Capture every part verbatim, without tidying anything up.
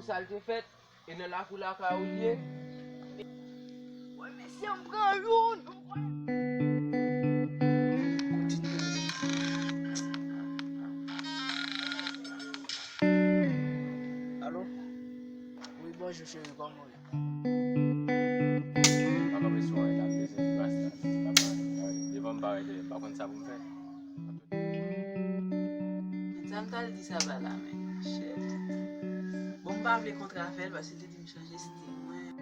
Sa l te fèt, e nan lakou lakay ou l ye. Wè, mesye, m pran youn. Alo? Wi, bonjou, cheri, kòman w ye? M pa konn si w anyen la, m bezwen ti pase la, m pa konn, devan m pa rete, m pa konn sa pou m fè. Men sa m t al di Saba la, men, shit. Bon, m pa vle kontre avè l, paske l te di m chanje stil mwen.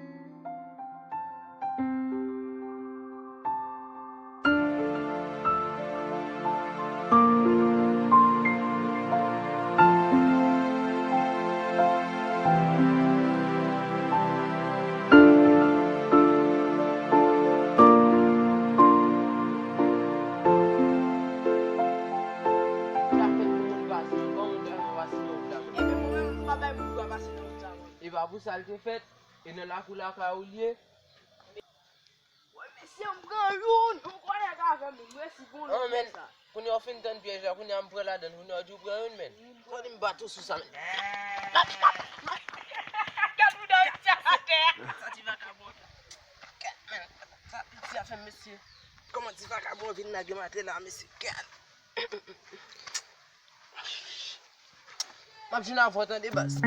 Ebyen, mwen menm, m pa bay moun dwa pase nan wout sa, mwen. E pa pou sa l te fèt, e nan lakou lakay ou l ye. Wè, mesye, m pran youn, m kwè nèg avè m, m resi bon lòt men sa. Kounye a w fin tann pyèj la, kounye a m pran ladann, kounye a w di w pran youn, men. Kounye m bat ou sou sa, men. Gad bouda w atè a. Sa ti vakabon. Kèt, men. Sa piti a fè m, mesye. Kòman ti vakabon vin lage m atè la, mesye? Gad. M ap jwenn avè w tande baz.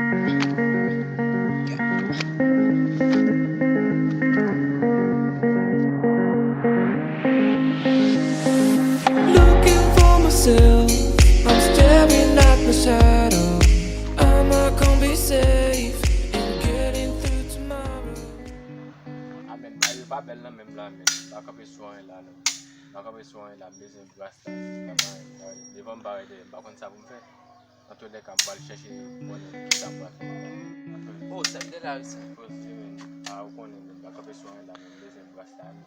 Looking for myself, I'm staring at my shadow. Am I gonna be safe in getting through tomorrow? Amen. Bagay yo pa bèl nan menm la, men. Pa kanpe sou anyen la, non. Pa kanpe sou anyen la, m bezwen gras la. Devan m pa rete, m pa konn sa pou m fè. Antoulèka, m pral chèche konnen kisa m pral fè. Oh, sa k de la wi sa. Poze, men. A, ou konnen, men, m pa kanpe sou anyen la, men m bezwen bras la, men.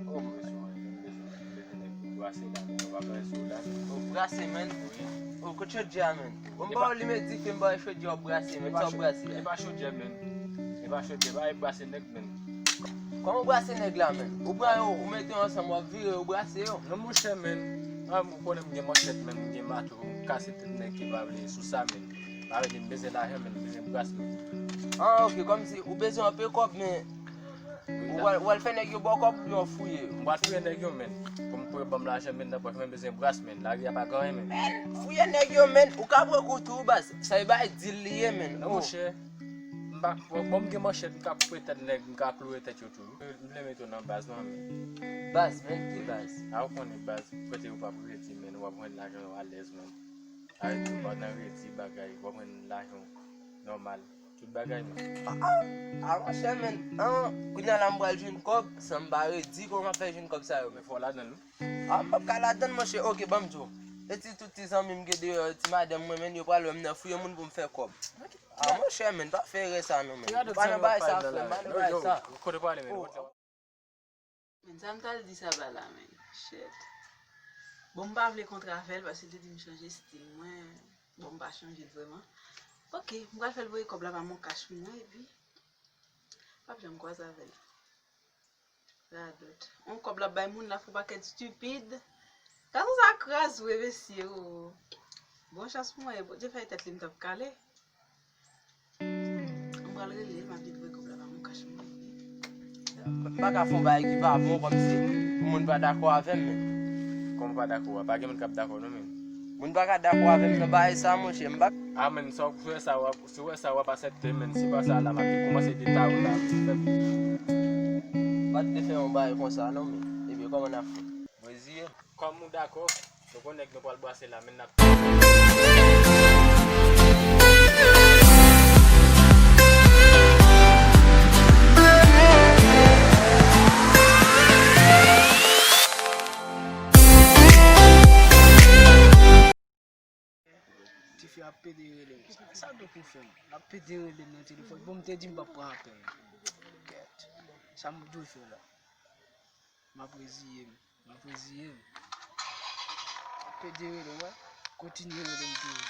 Oh, m bezwen, m bezwen, m bezwen nèg pou brase la, men. Ou pa kanpe sou la, men. Oh, brase, men. Wi. Oh, kot chodyè a, men? Bon, m ba w limen dife, m ba w chodyè, w ap brase, men. Sa w ap brase a? E pa chodyè, men. E pa chodyè, pa e brase nèg, men. Kòman w brase nèg la, men? Ou pran yo, ou mete yo ansanm, w ap vire yo, w brase yo. Non, monchè, men. A, ou konnen m gen manchèt, men, m gen mato, m kase tèt nèg ki pa vle sou sa, men. Pa vle di m bezwen lajan, men, m bezwen bras, men. Ah, ok, kòmsi ou bezwen anpe kòb, men ou pral, ou pral fè nèg yo ba w kòb oubyen w fouye yo? M pral fouye nèg yo, men. Pou m, pou yo ban m lajan, men, nan pòch mwen, m bezwen bras, men. Lari a pa gen anyen, men. Men, fouye nèg yo, men. Ou ka pran kou tou, baz. Sa e bay dil li ye, men. Non, monchè. M pa, bon, bon, m gen manchèt, m ka koupe tèt nèg, m ka kloure tèt yo tou. M vle mete w nan baz, non, men. Baz, men, ki baz? A, ou konnen baz, kote ou p ap redi, men, w ap jwenn lajan w alèz, men. Arete, ou pa nan redi bagay, w ap jwenn lajan w nòmal. Tout bagay, men. Ah, ah, ah, monchè, men, ah, kounye a la, m pral jwenn kòb, san m pa redi, kòman m ap fè jwenn kòb sa yo, men? Men fò w ladann, wi. Ah, m p ap ka ladann, monchè. Ok, ban m di w. E ti tout ti zanmi m gen deyò, ti madanm mwen, men, yo pral wè m nan fouye moun pou m fè kòb. Ah, monchè, men, pa fè erè sa, non, men. Ou pa nan bagay sa, frè, m pa nan bagay sa. Kote w prale, men? Men sa m t al di Saba la, men. Shit. Bon, m pa vle kontre avè l, paske l te di m chanje stil mwen. Bon, m pa chanje l vrèman. Ok, m pral fè l voye kòb la pa MonCash pou mwen, epi m p ap janm kwaze avè l. Radòt. On kòb l ap bay moun la fè pakèt stipid. Gason sa kraz vre, mesye, o. Bon chans pou mwen, Bondye fè tèt li m t ap kale. M pral rele l, m ap di l voye kòb la pa MonCash mwen. M pa ka fè yon bagay ki pa bon kòmsi pou moun pa dakò avè m, men. Kòman w pa dakò a? Pa gen moun k ap dakò, non, men. Moun pa ka dakò avè m nan bagay sa, monchè. M pa... Ah, men, sa w wè sa, w ap Si w wè sa, w ap aksepte, men si pa sa, la, m ap kòmanse detaye w la. Pa t te fè yon bagay konsa, non, men. Ebyen, kòman n ap fè? Mwen reziye m. Kòm ou dakò, nou konnen k nou pral brase la, men n ap Tifi ap pede rele m. Sa, sa dwe pou fè m? L ap pede rele m nan telefòn. Bon, m te di m p ap pran apèl. Kèt. Sa m dwe fè la? M ap reziye m. M ap reziye m. L ap pede rele m, wè. Kontinye rele m toujou.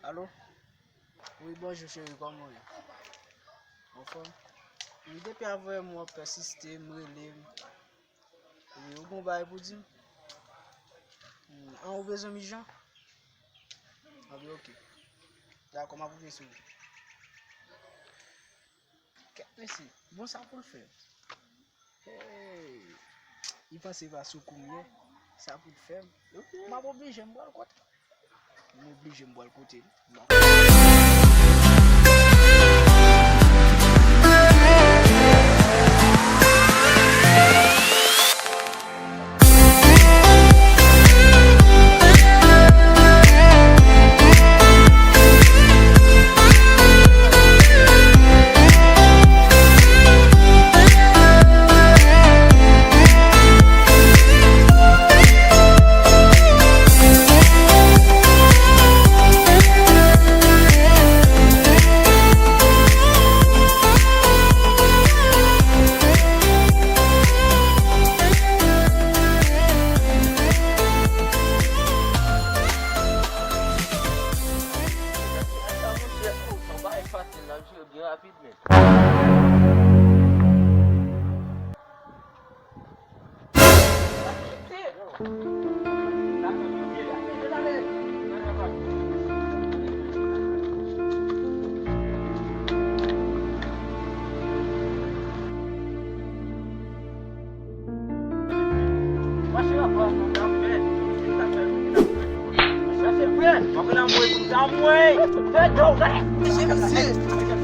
Alo? Wi, bonjou, cheri, kòman w ye? Anfòm? Wi, depi avanyè m w ap pèsiste, m rele m. Wi, ou gen yon bagay pou di m? Hmm, an, ou bezwen m ijan? Mwen di, ok. Dakò, m ap rive sou ou. Kèt mesye, bon sa pou l fè. Hey! Li panse pa sou kou m ye. Sa pou l fè m. M ap oblije m pral kote. M oblije m pral kote l.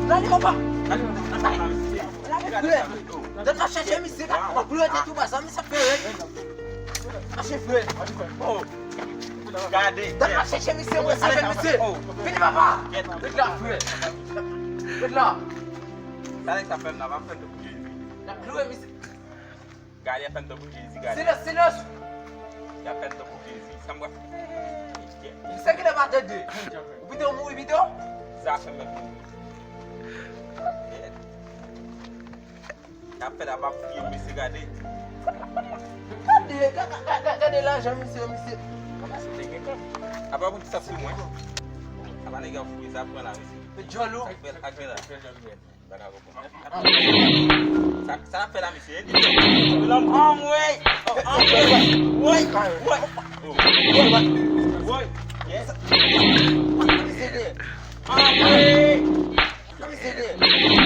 Gade, gade, gade. Gade, gade. Donn mwen chèche misye, m ap rete tou baz la, misye ap fè rèd. Mache frè. Oh. Gade. Donn mwen chèche misye, mwen chèche misye. Vini papa. Ret la frè. Ret la. Gade sa fè m nan, m ap fè l pou Jezi. N ap loure misye. Gade, y ap fè m tankou Jezi, gade. Silans, silans. Y ap fè m tankou Jezi. Sa m pral fè? Misye genlè pa tande. Ou pito mouri pito. Sa fè m mouri. Y ap fè la, m ap fouye mesye, gade. Gade, ga- ga- ga- gade lajan misye, misye. Apa pou sa sou mwen? Apa nèg ap fouye sa pran la, mesye? Djòl ou. Ak bèl, ak bèl la. Sa, sa fè la, mesye. Anmwey! Anmwey! Woy! Woy! Woy! Yes! Anmwey!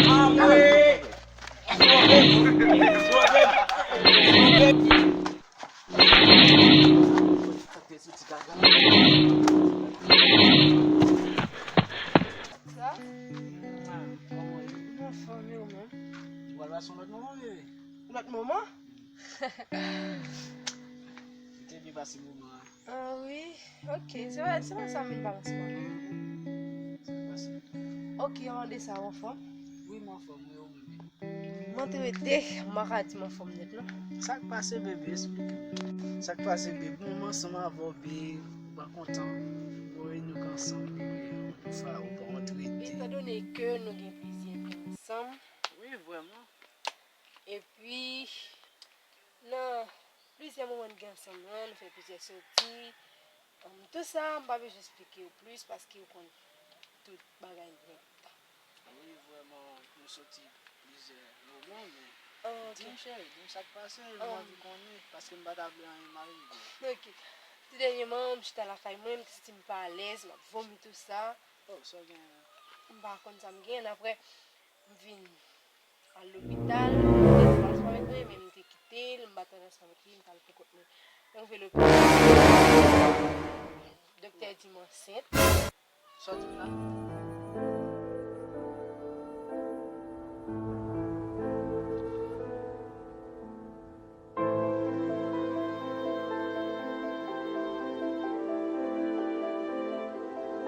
Anmwey! Sove m! Sove m! Sove m! Sa? Mwen anfòm, e ou menm? Ou pral pase yon lòt moman, bebe? Yon lòt moman? Ou te byen pase moman an. Ah wi, ok. Se pa, se pa sa m vin pale ansanm avè w. Sa k pase? Ok, anvan de sa, ou anfòm? Wi, m anfòm, wi, ou menm? Mwen te rete, m pa ka di m anfòm nèt, non. Sa k pase, bebe? Esplike m. Sa k pase, bebe? Bon, m ansanm avè w, bebe. Ou pa kontan? Wi, nou k ansanm, bebe. Ou pa, ou pa antrete. Etandone ke nou gen plizyè tan ansanm. Wi, vrèman. Epi, nan plizyè moman n gen ansanm nan, nou fè plizyè soti. Tou sa, m pa bezwen esplike w plis paske w konn tout bagay nèt. Wi, vrèman, nou soti plizyè moman, men di m, cheri, di m sa k pase, m anvi konnen, paske m pa ta vle anyen mal rive. Ok. Ti dènyèman, m chita lakay mwen, m te santi m pa alèz, m ap vomi tou sa. Oh, sa w gen? M pa konn sa m gen, apre, m vin al lopital, m te di m pa t ansanm avèk mwen, men m te kite l, m pa t ansanm avèk li, m t al pou kont mwen. Mwen rive lopital, doktè di m ansent. Sa w di m la?